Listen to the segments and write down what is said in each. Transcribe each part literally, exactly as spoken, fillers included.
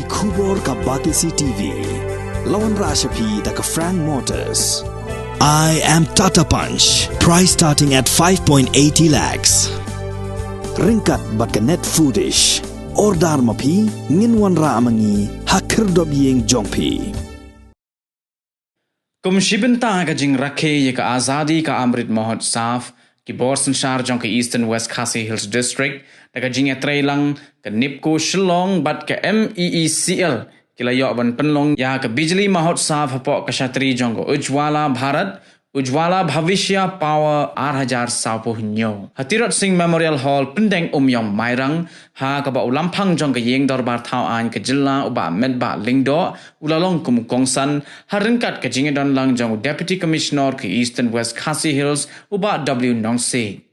Khubor ka Batesi T V. La wanrah sha phi da ka Frank Motors. I am Tata Punch. Price starting at five point eighty lakhs. Ryngkat bad ka Net Foodish. Order ma phi, ngin wanrah ma ngi ha khyrdop ïing jong phi. Kum shi bynta ka jingrakhe ïa ka Azadi ka Amrit Mahotsav, ki bor synshar jong ka Eastern West Khasi Hills District, da ka jingïatreilang ka NEEPCO Shillong bad ka M E E C L, ki la ïoh ban pynlong ïa ka Bijli Mahotsav hapoh ka shatri jong ka Ujjwala Bharat, Ujjwala Bhavishya Power ar hajar sawphew hynñiew. Ha Tirot Singh Memorial Hall, Pyndengumiong, Mairang, ha kaba u Lamphang jong ka Ïing Dorbar Thaw Aiñ ka Jylla u Bah Metbah Lyngdoh u la long kum u kongsan, ha ryngkat ka jingïadonlang jong u Deputy Commissioner ka Eastern West Khasi Hills u Bah W Nongsiej.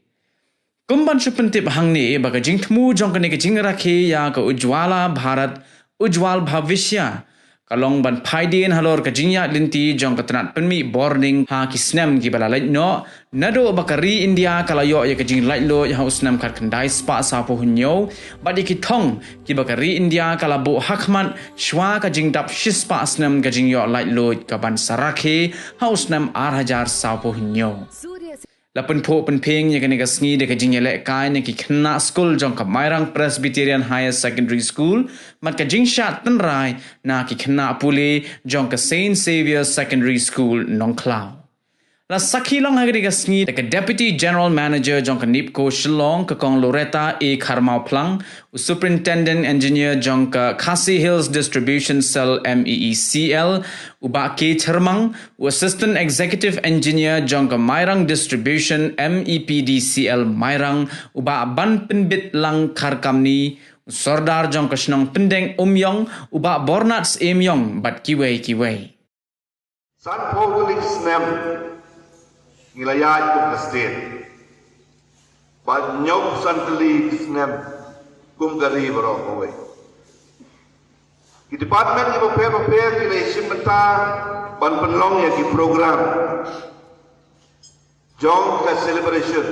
Kum ban shu pyntip hangne ba ka jingthmu jong kane ka jingrakhe ïa ka Ujjwala Bharat, Ujjwal Bhavishya, ka long ban phaidien halor ka jingïaid lynti jong ka tnat pynmih borning ha ki snem kiba la leit noh, naduh ba ka ri India ka la ïoh ïa ka jinglaitluid ha u snem khatkhyndai spah sawphew hynñiew, bad ïa ki thong kiba ka ri India ka la buh hakhmat shwa ka jingdap shispah snem ka jingïoh laitluid kaban sa rakhe ha u snem ar hajar sawphew hynñiew. La pynphuh pynphieng ïa kane ka sngi da ka jingïalehkai na ki khynnah skul jong ka Mairang Presbyterian Higher Secondary School, bad ka jingshad tynrai na ki khynnah pule jong ka Saint Xavier Secondary School, Nongkhlaw. La sakhi long ha kane ka sngi da ka Deputy General Manager jong ka NEEPCO Shillong, ka Kong Loretta A Kharmawphlang, u Superintendent Engineer jong ka Khasi Hills Distribution Cell, M E E C L, u Bah K Chyrmang, u Assistant Executive Engineer jong ka Mairang Distribution, M E P D C L Mairang, u Bah Banpynbitlang Kharkamni, u Sordar jong ka shnong Pyndengumiong, u Bah Bornat Symiong, bad kiwei kiwei. Sanphew tylli ki snem ngi la ïaid kum ka state. Bad hynñiewphew san tylli ki snem kum ka ri baroh kawei. Ki department kiba pher bapher ki la ïashim bynta ban pynlong ïa ki program jong ka celebration.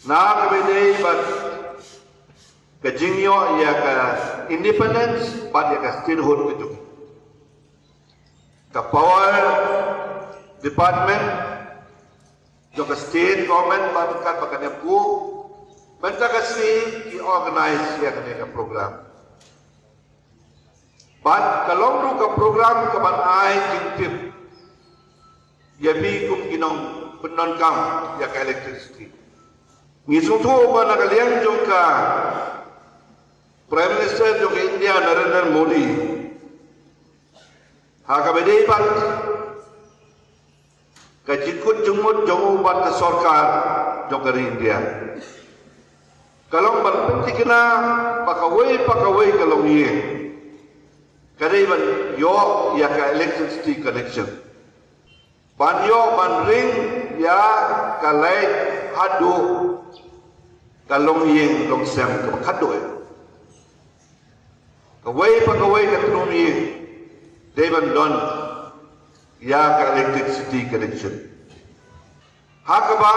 Na kaba ïadei bad ka jingïoh ïa ka independence bad ïa ka statehood ka jong ka power department jong ka state government bad ryngkat bad ka NEEPCO, mynta ka sngi ki organize ïa kane ka program. Bad ka long ruh ka program kaban ai jingtip ïa phi kum ki nongpyndonkam ïa ka electricity. Ngi sngewthuh ba na ka liang jong ka Prime Minister jong ka India, Narendra Modi, ha kaba ïadei bad ka jingkut jingmut jong u bad ka sorkar jong ka ri India, ka long ban pynthikna ba kawei pa kawei ka longïing ka dei ban ïoh ïa ka electricity connection, ban ïoh ban ring ïa ka light haduh ka longïing longsem kaba khatduh. Kawei pa kawei ka tnum ïing dei ban don ïa ka electricity connection. Ha kaba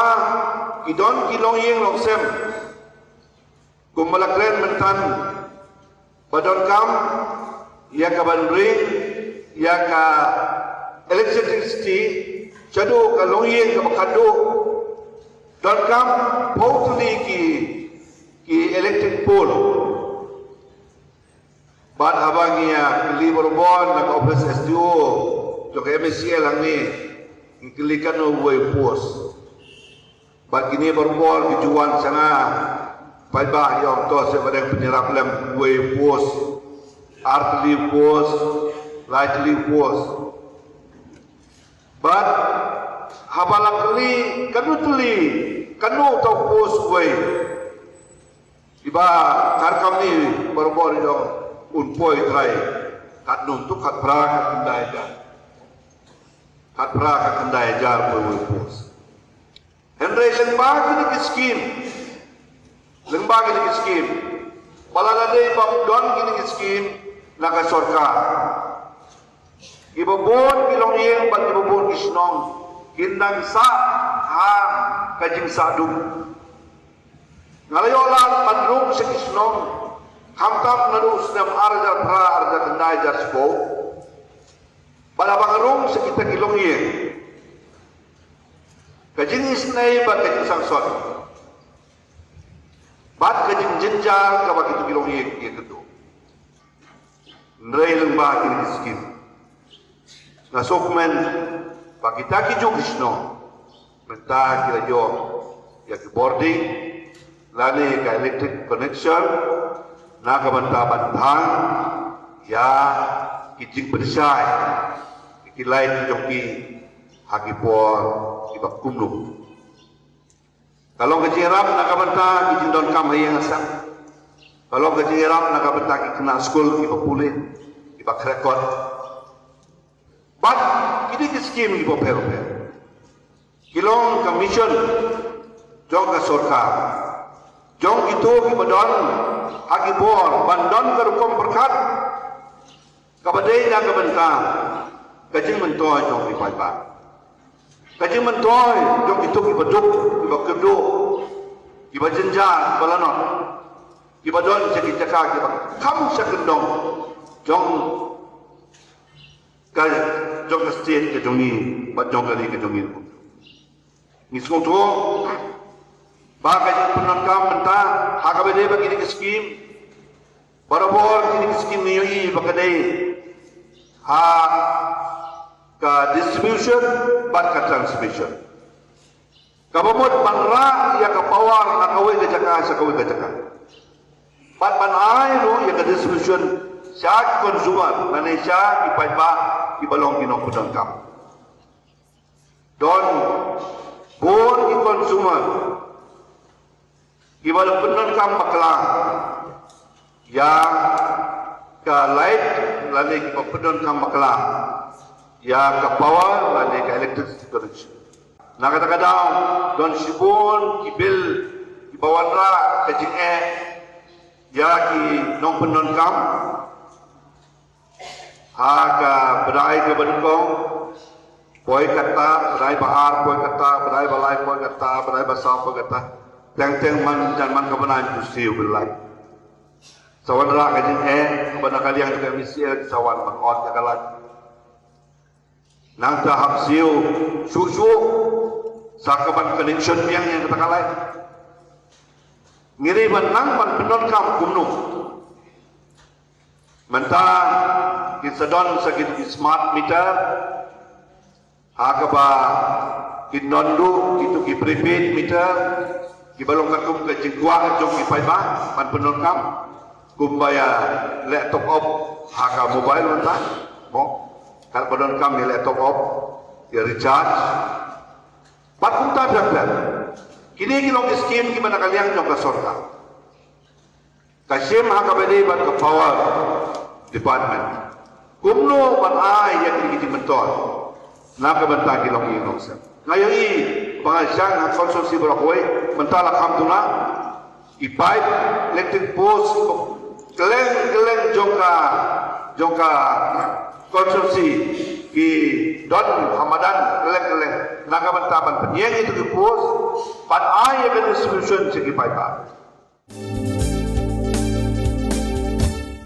ki don ki longïing longsem, kum ba la kren mynta, ba donkam ïa ka ban ring ïa ka electricity shaduh ka longïing kaba khatduh. Donkam phew tylli ki, ki electric pole. Bad haba ngi ïa kylli barabor na ka office S D O jong ka M E C L hangne, ngi kylli katno uwei u post. Bad kine barabor ki ju wan sha nga, paidbah, ïa, to seh ba dang pynïarap lem, uwei u post, ar tylli u post, lai tylli u post. Bad haba la kylli katno tylli, katno uta u post uwei, i Bah Kharkamni barabor i ong, un poi trai katno, to khatphra ka khyndai hajar. Khatphra ka khyndai hajar poi uwei u post. Hynrei lyngba kine ki skim, lyngba kine ki skim, ba lada dei ba don kine ki skim na ka sorkar, kiba bun ki longïing bad kiba bun ki shnong kin nang sah ha ka jingsah dum. Nga la ïoh lad ban rung sha ki shnong Khamtam naduh u snem ar hajar phra, ar hajar khyndai, ar hajar shiphew, bad haba nga rung sha kita ki longïing, ka jingisynei bad ka jingsngewsih bad ka jingjynjar kaba kito ki longïing ki ïakynduh. Hynrei lyngba kine ki skim, nga sngewkmen ba kita ki jong ki shnong mynta ki la ïoh ïa ki bording lane ka electric connection na ka bynta ban thang ïa ki jingpynshai ki light ki jong ki ha ki por kiba kumno. Ka long ka jingïarap na ka bynta ki jingdonkam ha ïing ha sem. Ka long ka jingïarap na ka bynta ki khynnah skul kiba pule, kiba khreh kot. Bad kine ki skim kiba pher pher ki long ka mission jong ka sorkar, jong kito kiba don ha ki bor ban don ka rukom pyrkhat kaba dei na ka bynta ka jingmyntoi jong ki paidbah, ka jingmyntoi jong kito kiba duk, kiba kyrduh, kiba jynjar, kiba lanot, kiba don sha ki jaka kiba kham sha kyndong jong ka, jong ka state ka jong ngi bad jong ka ri ka jong ngi. Ngi sngewthuh ba ka jingpyndonkam mynta ha kaba dei bad kine ki skim, barabor kine ki skim ngi ïohi ba ka dei ha ka distribution bad ka transmission, kaba mut ban rah ïa ka power na kawei ka jaka sha kawei ka jaka, bad ban ai ruh ïa ka distribution sha ki consumer lane sha ki paidbah kiba long ki nongpyndonkam. Don bun ki consumer kiba la pyndonkam bakla ïa ka light lane kiba pyndonkam bakla ïa ka power lane ka electricity connection. Na kata ka daw, don shibun ki bill kiba wanrah ka jingeh ïa ki nongpyndonkam ha ka bnai kaba nyngkong poi kata, bnai ba ar poi kata, bnai ba lai poi kata, bnai ba saw poi kata. Teng teng man jan man ka bnai tu siew bill lai. Sa wanrah ka jingeh, ba na ka liang ka M C L sa wan ban ot ïa ka light. Nangta hap siew shuh shuh sa ka ban connection biang ïa kata ka light. Ngi dei ban nang ban pyndonkam kumno? Mynta ki sa don sa ki smart meter, ha kaba kin don ruh kito ki prepaid meter kiba long katkum ka jingkwah jong ki paidbah ban pyndonkam, kumba ïa leh top up ha ka mobile mynta, mo, katba donkam ïa leh top up, ïa recharge bad kumta pher pher. Kine ki long ki skim kiba na ka liang jong ka sorkar. Ka shim ha kaba dei bad ka power department kumno ban ai ïa kine ki jingmyntoi na ka bynta ki longïing longsem. Nga ïohi ba nga shang ha constituency baroh kawei, mynta la kham duna ki pipe electric post kylleng kylleng jong ka, jong ka constituency ki don ha madan kylleng kylleng na ka bynta ban pynïeng ïa kito ki post ban ai ïa ka distribution sha ki paidbah.